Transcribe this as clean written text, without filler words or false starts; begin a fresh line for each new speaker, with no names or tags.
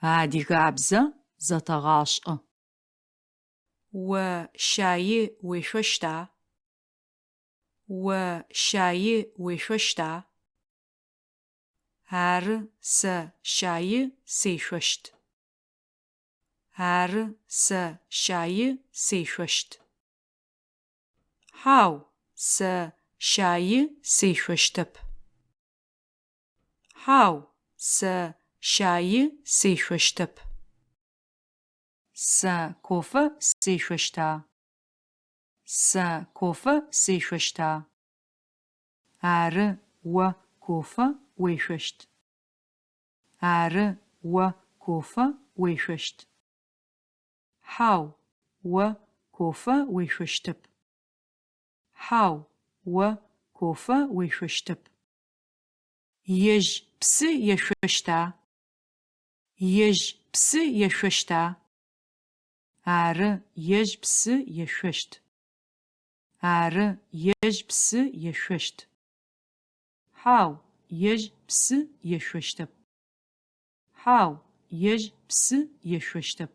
Адыгабзэ зэтэгъашӏэ. О щаи уешъощта? О щаи уешъощта? Ары, сэ щаи сешъощт. Ары, сэ щаи сешъощт. Хьау, сэ щаи сешъощтэп. Хьау, сэ щаи сешъощтэп. Сэ кофе сешъощта? Сэ кофе сешъощта? Ары, о кофе уешъощт. Ары, о кофе уешъощт. Хьау, о кофе уешъощтэп. Хьау, о кофе уешъощтэп. Ежь псы ешъощта? Ежь псы ешъощта? Ары, ежь псы ешъощт. Ары, ежь псы ешъощт. Хьау, ежь псы ешъощтэп. Хьау, ежь псы ешъощтэп.